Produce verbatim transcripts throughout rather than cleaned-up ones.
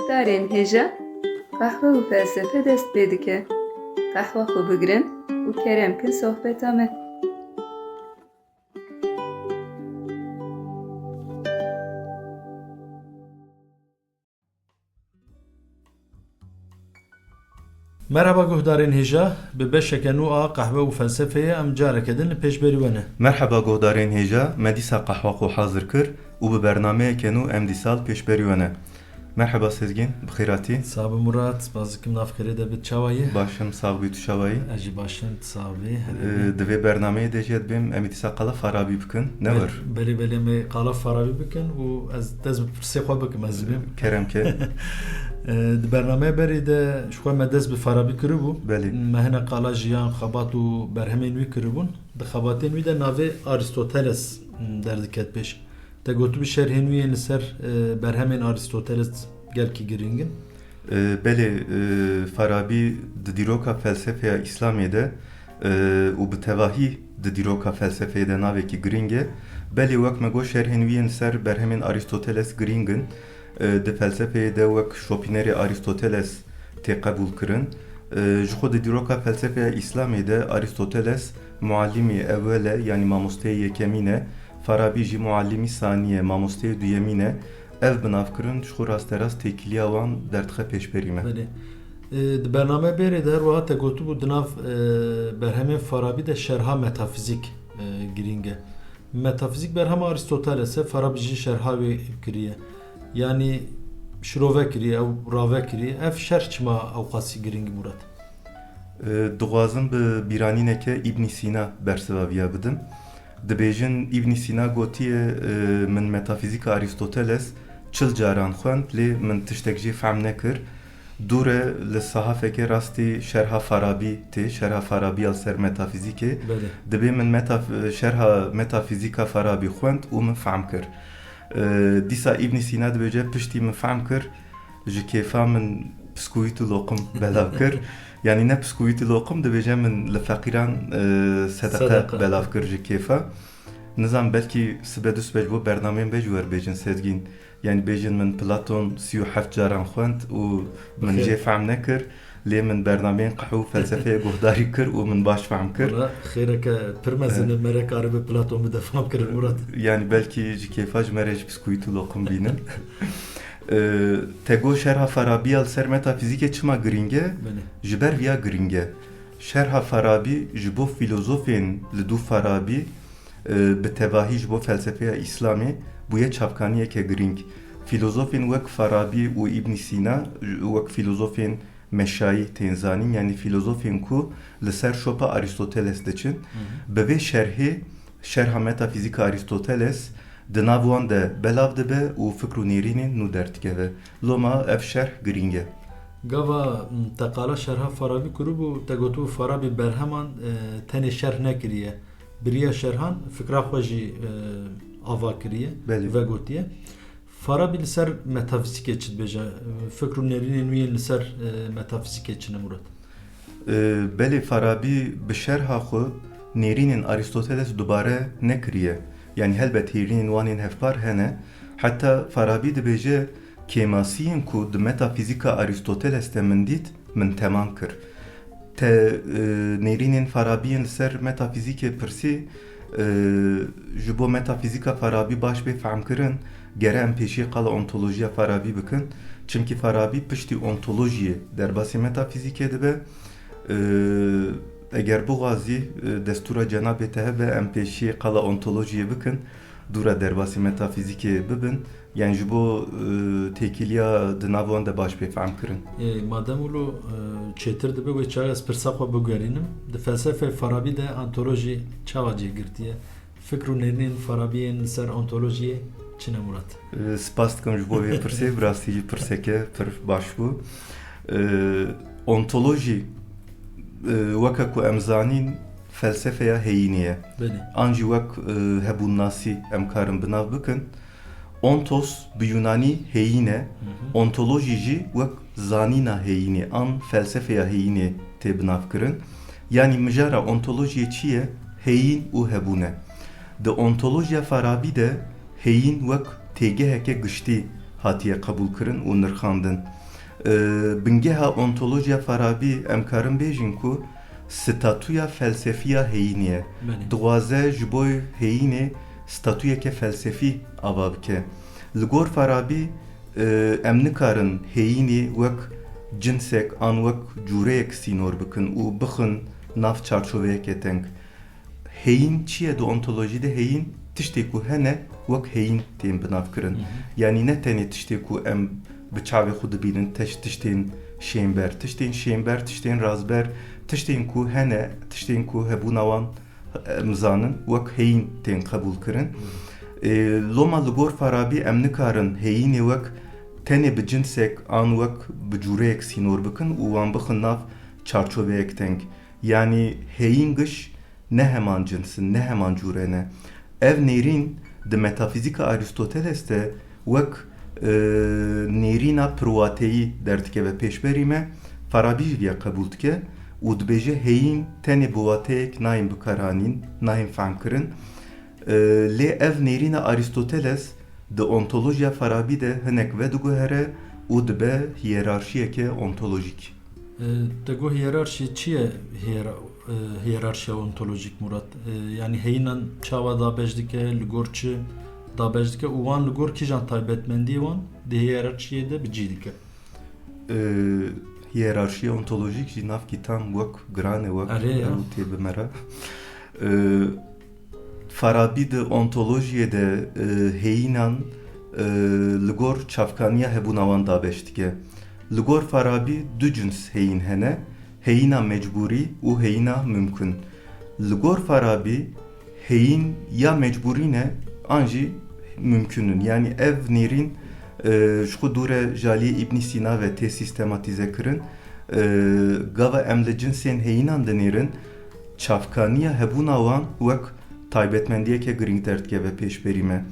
Guhdarên hêja, qehwe û felsefe dest pê dike. Qehwa xwe bigirin û kerem kin sohbeta me. Merhaba guhdarên hêja, bi beşeke nû a qehwe û felsefeyê em careke din li pêşberî we ne. Merheba guhdarên hêja, me dîsa qehwa xwe hazir kir û bi bernameyeke nû em dîsa li pêşberî we ne. Merheba Sezgîn, bi xêr hatî. Sax be Murat, spas dikim, nav xêrê de bit, çawa yî? Baş im, sax bî, tu çawa yî? Ez jî baş im, tu sax bî, hebe Ee, bî. Di vê bernameyê de jî ez dibêm em ê dîsa qala Farabî bikin, ne Bel-, wir? Belê, belê, em ê qala Farabî bikin û ez dest bi pirsê xwe bikim, ez dibêm. Kerem ke. Ee, di bernameyê berê de ji xwe me dest bi Farabî kiribû. Belê. Me hine qala jiyan, xebat û berhemên wî kiribûn. Di xebatên wî de navê Aristoteles, m, derdiket pêş. Te gotibû şerhên wî yên li ser, e, berhemên Aristoteles gelkî girîng in. E, belê, e, Farabî di dîroka felsefeya Îslamê de, e, û bi tevahî di dîroka felsefeyê de navekî girîng e. Belê, wek me got, şerhên wî yên li ser berhemên Aristoteles girîng in. E, di felsefeyê de wek şopînerê Aristoteles tê qebûl kirin. E, ji xwe di dîroka felsefeya Îslamê de Aristoteles muallimî ewel e, yanî mamosteyê yekemîn e. Farabî jî muallimî sanî ye, mamosteyê duyemîn e. Ev binavkirin ji xwe rasterast têkiliya wan derdixe pêşberî me. Belê. E, di bername berê de her wiha te gotibû di nav, e, berhemên Farabî de şerha metafizîk, e, girîng e. Metafizîk berhema Aristoteles e, Farabî jî şerha wê kiriye. Yanî şirove kiriye, ew rave kiriye. Ev şerh çima ewqasî girîng, Murat? E, dixwazim bi bîranîneke Îbnî Sîna bersiva viya bidim. Dibêjin, Îbnî Sîna gotiye, e, min metafîzîka Aristoteles çil caran xwend, lê min tiştek jê fehm nekir. Dûre li sahafeke rastî şerha Farabî tê, şerha Farabî ya li ser metafîzîkê. Belê. Dibê min metaf-, şerha metafîzîka Farabî xwend û min fehm kir. E, dîsa Îbnî Sîna dibêje, piştî min fehm kir, ji kêfa min biskûwît û loqim belav kir. Yanî ne biskûwît û loqim, dibêje min li feqîran, e, sedeqe Sedeqe. belav kir ji kêfa. Nizam, belkî sibe du sibe ji bo bernameyên be jî werbêjin, Sezgîn. Yanî bêjin min Platon sî û heft caran xwend û min Xêr. jê fehm nekir. Lê min bernameyên qehwe û felsefeyê guhdarî kir û min baş fehm kir. Wala xêreke pir mezin e, Eh. me re karibe Platon bide fehm kirin, Murat. Yanî belkî ji kêfa ji me re jî biskûwît û loqim bînin. Eh, te got şerha Farabî ya li ser metafîzîkê çima girîng e? Belê. Ji ber viya girîng e. Şerha Farabî ji bo fîlozofên li dû Farabî, e, bi tevahî ji bo felsefeya Îslamê bûye çavkaniyeke girîng. Fîlozofên wek Farabî û Îbnî Sîna, wek fîlozofên meşayî tên zanîn, yanî fîlozofên ku li ser şopa Aristoteles diçin. Hı hı. Bi vê şerhê, şerha metafîzîka Aristoteles di nav wan de belav dibe û fikr û nêrînên nû derdikeve. Loma ev şerh girîng e. Gava, m, te qala şerha Farabî kiribû, te gotibû Farabî berheman, e, tenê şerh nekiriye. Bi riya şerhan fikra xwe jî, e, ava kiriye, Belê. vegotiye. Farabî li ser metafîzîkê çi dibêje? Fikr û nêrînên wî yên li ser, e, metafîzîkê çi ne, Murat? E, belê, Farabî bi şerha xwe nêrînên Aristoteles dubare nekiriye. Yanî helbet nêrînên wan ên hevpar hene. Heta Farabî dibêje, kêmasiyên ku di metafîzîka Aristoteles de min dît, min temam kir. Te, e, nêrînên Farabî yên li ser metafîzîkê pirsî, e, ji bo metafîzîka Farabî baş bê fehmkirin, gere em pêşî qala ontolojiya Farabî bikin. Çimkî Farabî piştî ontolojiyê derbasî metafîzîkê dibe. E, eger bixwazî, e, destûra cenabê te hebe, em pêşî qala ontolojiyê bikin, dûra derbasî metafîzîkê bibin. Yanî ji bo, e, têkiliya di nav wan de baş pê fehm kirin. Ê, madem wilo, e, çêtir dibe, wê çaxê ez pirsa xwe bigerînim. Di felsefeyê Farabî de ontolojî çawa cih girtiye? Fikr û nêrînên Farabî yên li ser ontolojiyê çi ne, Murat? E, spas dikim ji bo vê pirsê, bi rastî jî pirseke pir baş bû. E, ontolojî, e, weke ku em zanîn, felsefeya heyînê ye. Belê. An jî wek, e, hebûnnasî em karin bi nav bikin. Ontos bi Yunanî heyîn e, Hı hı. ontolojî jî wek zanîna heyînê an felsefeya heyînê tê binavkirin. Yanî mijara ontolojiyê çi ye? Heyîn û hebûn e. Di ontolojiya Farabî de heyîn wek têgeheke giştî hatiye qebûlkirin û nirxandin. E, bingeha ontolojiya Farabî em karin bêjin ku statûya felsefî ya heyînê ye. Belê. Dixwaze ji bo heyînê statûyeke felsefî ava bike. Li gor Farabî, e, em nikarin heyînê wek cinsek an wek cûreyek sînor bikin û bixin nav çarçoveyeke teng. Heyîn çi ye? Di ontolojî de heyîn tiştê ku hene wek heyîn tên binavkirin. Hı hı. Yanî ne tenê tiştê ku em bi çavê xwe dibînin, teş-, tiştên şênber, tiştên şênber, tiştên razber, tiştên ku hene, tiştên ku hebûna wan em zanin, wek heyîn tên qebûlkirin. Hı. Ê, loma li gor Farabî em nikarin heyînê wek tenê bi cinsek an wek bi cûreyek sînor bikin û wan bixin nav çarçoveyek teng. Yanî heyîn giş ne heman cins in, ne heman cûre ne. Ev nêrîn di metafîzîka Arîstoteles de wek, e, nêrîna pirwateyî derdikeve pêşberî me, Farabî jî viya qebûl dike û dibêje heyîn tenê bi wateyek nayên bikaranîn, nayên fehmkirin. E, lê ev nêrîna Arîstoteles di ontolojiya Farabî de hinek vediguhere û dibe hiyerarşiyeke ontolojîk. E, te got hiyerarşî çi ye? Hiyera-, e, hiyerarşiya ontolojîk, Murat? E, yanî heyînan çawa dabeş dike, li gor çi dabeş dike û wan li gor kîjan taybetmendiyê wan di hiyerarşiyê de bi cî dike? E, hiyerarşiya ontolojîk jî navkî tam wek giran e, wek Erê ya. Ew tê bi me re. E, Farabî di ontolojiyê de, e, heyînan, e, li gor çavkaniya hebûna wan dabeş dike. Li gor Farabî du cins heyîn hene, heyîna mecbûrî û heyîna mimkun. Li gor Farabî heyîn ya mecbûrî ne an jî mimkun in. Yanî ev nêrîn, e, ji xwe dûre ji aliyê Îbnî Sîna ve tê sîstematîze kirin. E, gava em li cinsên heyînan dinêrin, çavkaniya hebûna wan wek taybetmendiyeke girîng derdikeve pêşberî me.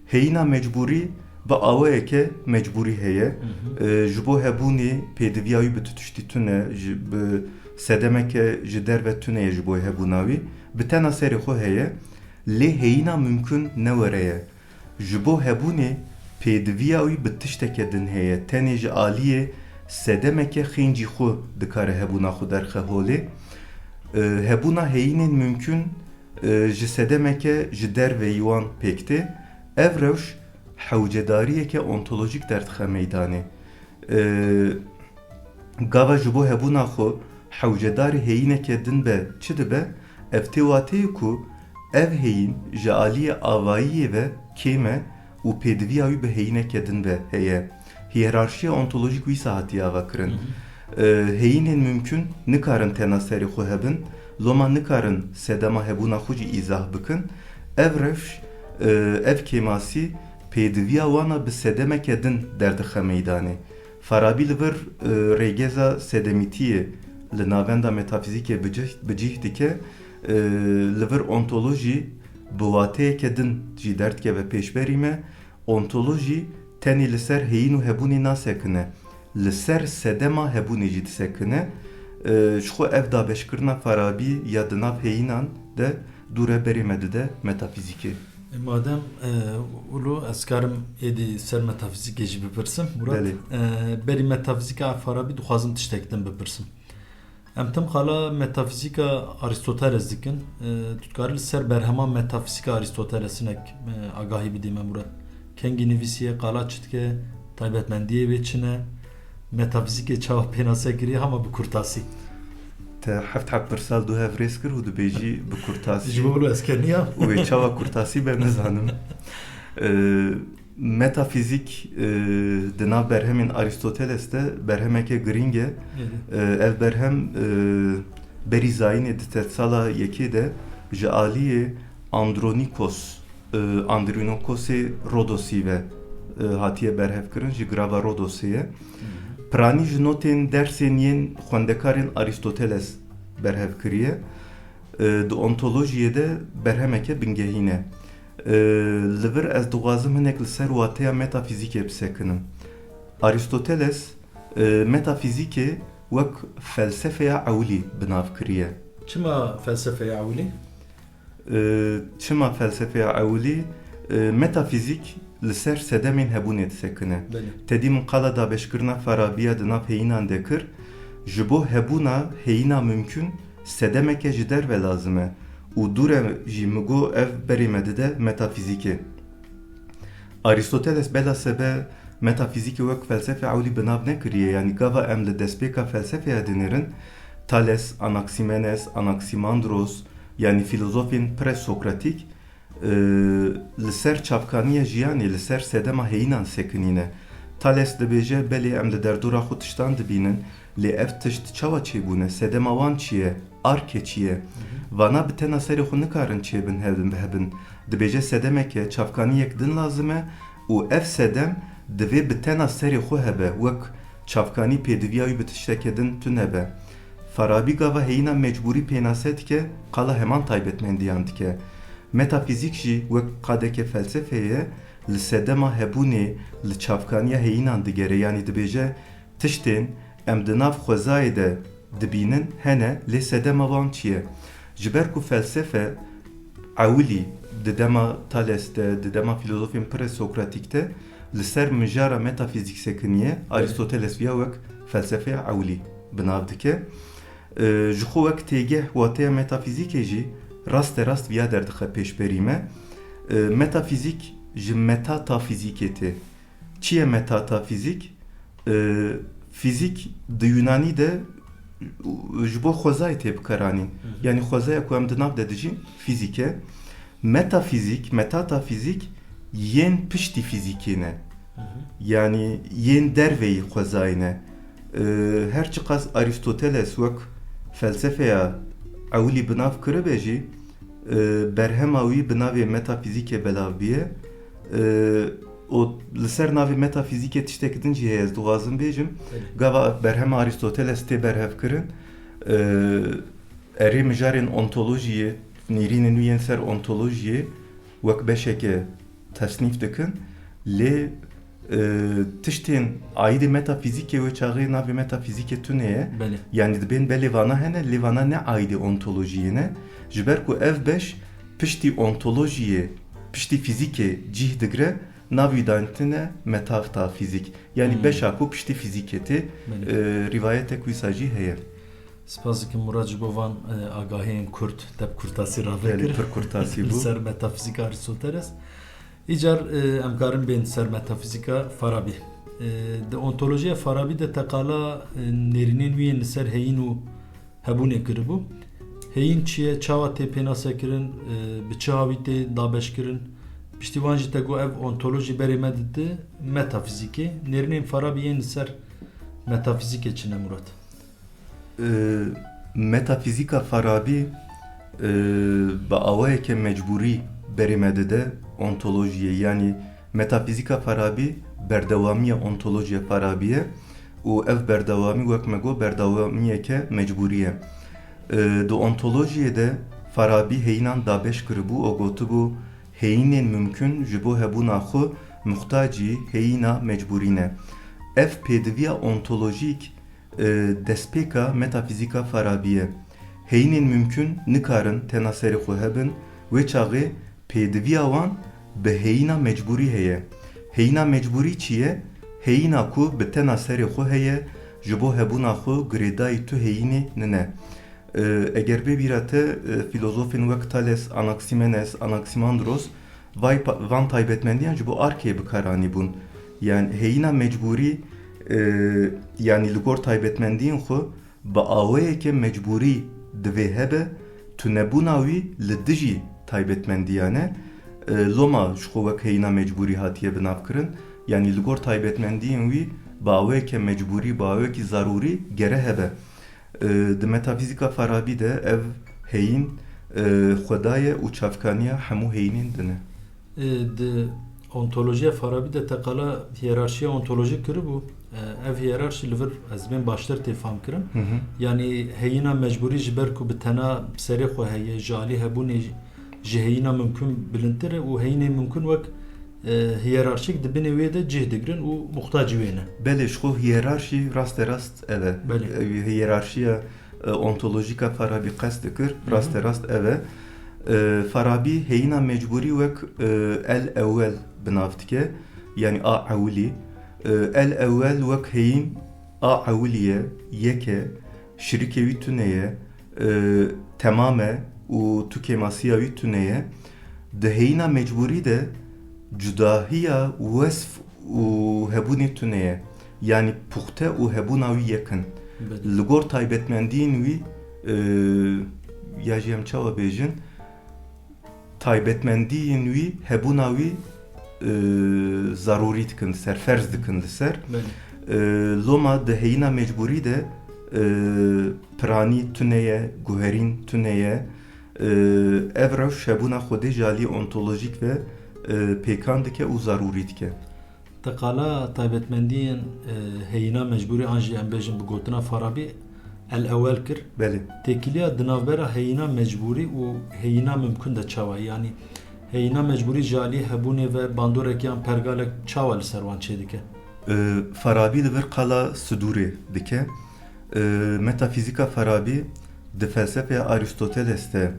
Heyîna mecbûrî bi awayeke mecbûrî heye. Hı hı. E, ji bo hebûnê pêdiviya wî bi tu tiştî tune, ji, bi sedemeke ji derve tune ye ji bo hebûna wî. Bi tena serê xwe heye. Lê heyîna mimkun ne were ye. Ji bo hebûnê pêdiviya wî bi tişteke din heye. Tenê ji aliyê sedemeke xêncî xwe dikare hebûna xwe derxe holê. E, hebûna heyînên mimkun, e, ji sedemeke ji derveyî wan pêk tê. Ev rewş hewcedariyeke ontolojîk derdixe meydanê. E, Gava ji bo hebûna xwe hewcedarê heyîneke din be çi dibe? Ev tê wateyê ku ev heyîn ji aliyê avayiyê ve kêm e û pêdiviya wî bi heyîneke din ve heye. Hiyerarşiya ontolojîk wîsa hatiye avakirin. Hı hı. E, heyînên mimkun nikarin tena serê xwe hebin, loma nikarin sedema hebûna xwe jî îzah bikin. Ev rewş, e, ev kêmasî pêdiviya wana bi sedemeke din derdixe meydanê. Farabî li vir, e, rêgeza sedemîtiyê li navenda metafîzîkê bi cih, bi cih dike, e, li vir ontolojî bi wateyeke din jî derdikeve pêşberî me. Ontolojî tenê li ser heyîn û hebûnê nasekine, li ser sedema hebûnê jî disekine. E, ji xwe ev dabeşkirina Farabî ya di nav heyînan de dûre berê me dide metafîzîkê. E, madem, e, wilo ez karim êdî ser metafîzîkê jî bipirsim, Murat. Belê. E, berî metafîzîka Farabî dixwazim tiştek din bipirsim. Em tim qala metafîzîka Arîstoteles dikin. E, tu dikarî li ser berhema metafîzîka Arîstoteles hinek, e, agahî bidî me, Murat? Kengî nivîsiye, qala çi dike, taybetmendiyê wê çi ne? Metafîzîkê çawa pênase kiriye, hema bi kurtasî. Te heft heb pirsa li dû hev rêz kir û dibêjî bi kurtasî. Ji bo wilo ez keniya. Û wê çawa kurtasî be nizanim. Ee, metafîzîk, e, di nav berhemên Arîstoteles de berhemeke girîng e. Ee, ev berhem, e, berî zayînê di sedsala yekê de ji aliyê Andronikos, e, Andronîkosê Rodosî ve, e, hatiye berhevkirin, ji girava Rodosê ye. Hı hı. Piranî ji notên dersên yên xwendekarên Arîstoteles berhev kiriye. E, di ontolojiyê de berhemeke bingehîn e. E, li vir ez dixwazim hinek li ser wateya metafîzîkê bisekinim. Arîstoteles, e, metafîzîkê wek felsefeya ewilî bi nav kiriye. Çima felsefeya ewilî? E, çima felsefeya ewilî? E, metafîzîk li ser sedemên hebûnê disekine. Belê. Tedî min qala dabeşkirina Farabiya di nav heyînan de kir, ji bo hebûna heyîna mimkun sedemeke ji derve lazim e û dûre jî mi got ev berê me dide metafîzîkê. Arîstoteles bela sebe metafîzîkê wek felsefeya ewilî bi nav nekiriye, yanî gava em li destpêka felsefeya dinêrin, Thales, Anaximenes, Anaximandros, yanî fîlozofên presokratîk, e, li ser çavkaniya jiyanê, li ser sedema heyînan sekinîne. Thales dibêje, belê em li derdora xwe tiştan dibînin, lê ev tişt çawa çêbûne, sedema wan çi ye, arke çi ye? Vana bi tena serê xwe nikarin çêbin, hebin, hebin. Dibêje sedemeke, çavkaniyek din lazim e û ev sedem divê bi tena serê xwe hebe, wek çavkanî pêdiviya wî bi tişteke din tune be. Farabî gava heyîna mecbûrî pênase dike, qala heman taybetmendiyan dike. Metafîzîk jî wek qadeke felsefeyê ye, li sedema hebûnê, li çavkaniya heyînan digere, yanî dibêje, tiştên em di nav xwezayê de dibînin hene, lê sedema wan çi ye? Ji ber ku felsefe ewilî di dema Thales de, di dema fîlozofên presokratîk de li ser mijara metafîzîk sekiniye, Arîstoteles viya wek felsefeya ewilî bi nav dike. E, ji xwe wek têgeh wateya metafîzîkê jî rasterast viya derdixe pêşberî me. E, metafîzîk ji metatafîzîkê tê. Çi ye metatafîzîk? E, fîzîk di Yunanî de ji bo xwezayê tê bikaranîn. Yanî xwezaya ku em di nav de dijîn fîzîk e. Metafîzîk, metatafîzîk yên piştî fîzîkê ne. Yanî yên derveyî xwezayê ne. E, her çiqas Arîstoteles wek felsefeya ewilî bi nav kiribe jî, e, berhema wî bi navê metafîzîkê belav bûye. E, û li ser navê metafîzîkê tiştek din jî heye, ez dixwazim bêjim. Gava berhema Arîstoteles tê berhevkirin, e, erê mijarên ontolojiyê, nêrînên wî yên ser ontolojiyê wek beşeke tesnîf dikin, lê, e, tiştên aîdê metafîzîkê wê çaxê navê metafîzîkê tune ye. Belê. Yanî dibên belê vana hene, lê vana ne aîdê ontolojiyê ne. Ji ber ku ev beş piştî ontolojiyê, piştî fîzîkê cih digre, nav wî danîtine metafîzîk. Yanî Hmm. beşa ku piştî fîzîkê tê, Belê. e, rîvayetek wîsa jî heye. Spas dikim Murat ji bo van, e, agahiyên kurt, te bi kurtasî ravekirin. Belê, pir kurtasî bû. Li ser metafîzîka Arîstoteles. Îcar, e, em karin bên ser metafîzîka Farabî. E, di ontolojiya Farabî de te qala, e, nêrînên wî yên li ser heyîn û hebûnê kiribû. Heyîn çi ye, çawa tê pênasekirin, e, bi çi hawî tê dabeşkirin? Piştî wan jî te got ev ontolojî berê me dide metafîzîkê. Nêrînên Farabî yên li ser metafîzîkê çi ne Murat? E, metafîzîka Farabî, e, bi awayeke mecbûrî berê me dide ontolojiyê. Yanî metafîzîka Farabî berdewamiya ontolojiya Farabî ye û ev berdewamî wek me got berdewamiyeke mecbûrî ye. E, di ontolojiyê de Farabî heyînan dabeş kiribû û gotibû, heyînên mimkun ji bo hebûna xwe muxtacî heyîna mecbûrî ne. Ev pêdiviya ontolojîk, e, destpêka metafîzîka Farabî ye. Heyînên mimkun nikarin tena serê xwe hebin, wê çaxê pêdiviya wan bi heyîna mecbûrî heye. Heyîna mecbûrî çi ye? Heyîna ku bi tena serê xwe heye, ji bo hebûna xwe girêdayî tu heyînê nine. E, eger bê bîra te, e, fîlozofên wek Thales, Anaximenes, Anaximandros, vay pa-, van taybetmendiyan ji bo arkê bi kar anîbûn. Yan heyîna mecbûrî, e, yanî li gor taybetmendiyên xwe bi awayeke mecbûrî divê hebe, tunebûna wî li dijî taybetmendiyan e. E, loma ji xwe wek heyîna mecbûrî hatiye binavkirin. Yanî li gor taybetmendiyên wî bi awayeke mecbûrî, bi awayekî zarûrî gere hebe. E, di metafîzîka Farabî de ev heyîn, e, xweda ye û çavkaniya hemû heyînên din e. E, di ontolojiya Farabî de te qala hiyerarşiya ontolojîk kiribû. E, ev hiyerarşî li vir ez bên baştir tê fam kirin. Hı hı. Yanî heyîna mecbûrî ji ber ku bi tena serê xwe heye, ji alî hebûnê ji heyîna mimkun bilindtir e û heyînê mimkun wek, e, hiyerarşîk di binê wê de cih digirin û muxtacî wê ne. Belê, ji xwe hiyerarşî raste rast ev e. Belê. Ew hiyerarşiya, e, ontolojîka Farabî qest dikir, Hı hı. raste rast ev e. E, Farabî heyîna mecbûrî wek, e, el ewel bi nav dike, yanî a ewilî. E, el ewel wek heyîn a ewilî ye, yek e, şirikê wî tune ye, e, temam e û tu kêmasiya wî tune ye. Di heyîna mecbûrî de cudahiya wesf û hebûnê tune ye. Yanî puxte û hebûna wî yek in. Belê. Li gor taybetmendiyên wî, e, ya jî em çawa bêjin, taybetmendiyên wî hebûna wî, e, zarûrî dikin li ser, ferz dikin li ser. Belê. E, loma di heyîna mecbûrî de, e, piranî tune ye, guherîn tune ye. E, ev rewş hebûna Xwedê ji alî ontolojîk ve, e, pêkan dike û zarûrî dike. Te qala taybetmendiyên, e, heyîna mecbûrî an jî em bêjin bi gotina Farabî el ewel kir. Belê. Têkiliya di navbera heyîna mecbûrî û heyîna mimkun de çawa ye? Yanî heyîna mecbûrî ji alî hebûnê ve bandorek yan pergalek çawa li ser wan çêdike? E, Farabî li vir qala sidûrê dike. E, metafîzîka Farabî di felsefeya Arîstoteles de,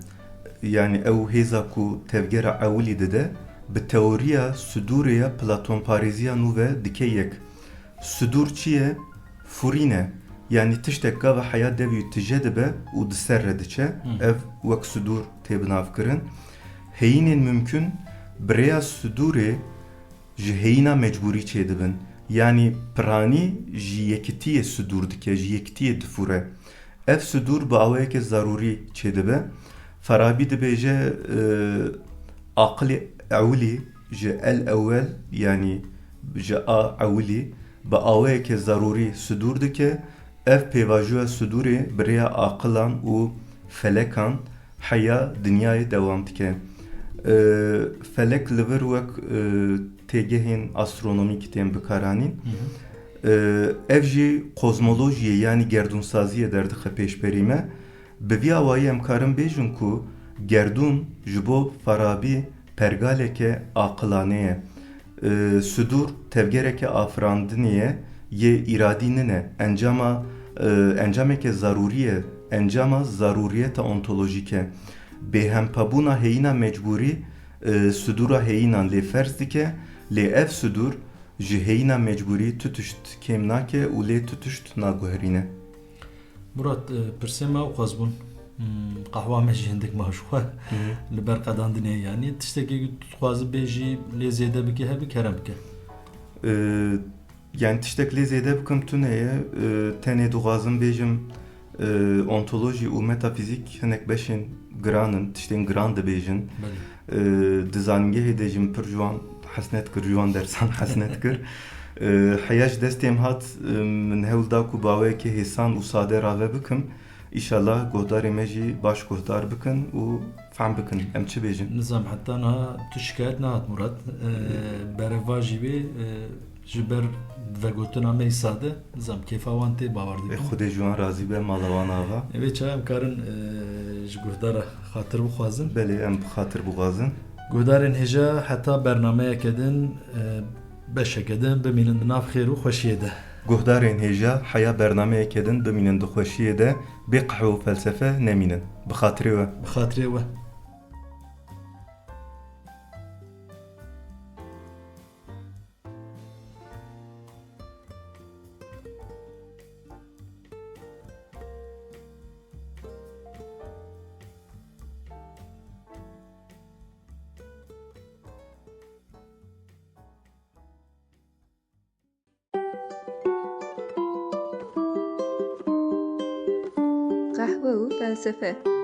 yanî ew hêza ku tevgera ewilî dide, bi teoriya sidûrê ya Platonparêziya nû ve dike yek. Sidûr çi ye? Furîn e. Yanî tiştek gava heya dev wî tije dibe û di ser re diçe. Hı. Ev wek sidûr tê binavkirin. Heyînên mimkun bi rêya sidûrê ji heyîna mecbûrî çêdibin. Yanî piranî ji yekitiyê sidûr dike, ji yekitiyê difûre. Ev sidûr bi awayeke zarûrî çêdibe. Farabî dibêje, e, aqilê ewilî ji el ewel, yanî ji a ewilî, bi awayeke zarûrî sidûr dike. Ev pêvajoya sidûrê bi rêya aqilan û felekan heya dinyayê dewam dike. E, felek li vir wek, e, têgehên astronomîk tên bikaranîn. Hı hı. E, ev jî kozmolojiyê, yanî gerdûnsaziyê derdixe pêşberî me. Bi vî awayî em karin bêjin ku gerdûn ji bo Farabî pergaleke aqilane ye. E, sidûr tevgereke afirandinê ye, yê îradî nine, encama, e, encameke zarûrî ye, encama zarûriyeta ontolojîk e. Bêhempebûna heyîna mecbûrî, e, sidûra heyînan lê ferz dike, lê ev sidûr ji heyîna mecbûrî tu tişt kêm nake û lê tu tişt naguherîne. Murat, e, pirsê me ew qas bûn. Hmm, qehwa me jî hindik ma ji xwe. Hı hı. Li ber qedandinê, yanî tiştekî tu dixwazî bêjî, lê zêde bikî, hebî kerem bike. E, yanî tiştek lê zêde bikim tune ye. E, tenê dixwazim bêjim, e, ontolojî û metafîzîk hinek beşên giran in, tiştên giran dibêjin. Belê. E, di zanîngehê de jî min pir ji wan hesnet kir, ji wan dersan hesnet kir. E, heya ji destê min hat, e, min hewl da ku bi awayekî hêsan û sade rave bikim. Îşallah guhdarê me jî baş guhdar bikin û fehm bikin. Em çi bêjin? Nizam heta niha tu şikayet nehat Murat. E, berevajî wê, e, ji ber vegotina me yî sade, nizam kêfa wan tê, bawer dikim. Ê, Xwedê ji wan razî be, mala wan ava. Ê, vê çawa em karin, e, ji guhdara xatir bixwazin? Belê, em bi xatir bixwazin. Guhdarên hêja heta bernameyeke din, e, beşeke din bimînin di nav xêr û xweşiyê de. Guhdarên hêja heya bernameyeke din bimînin di xweşiyê de, bê qehwe û felsefe nemînin. Bi xatirê we. Bi xatirê we. Qehwe û felsefe.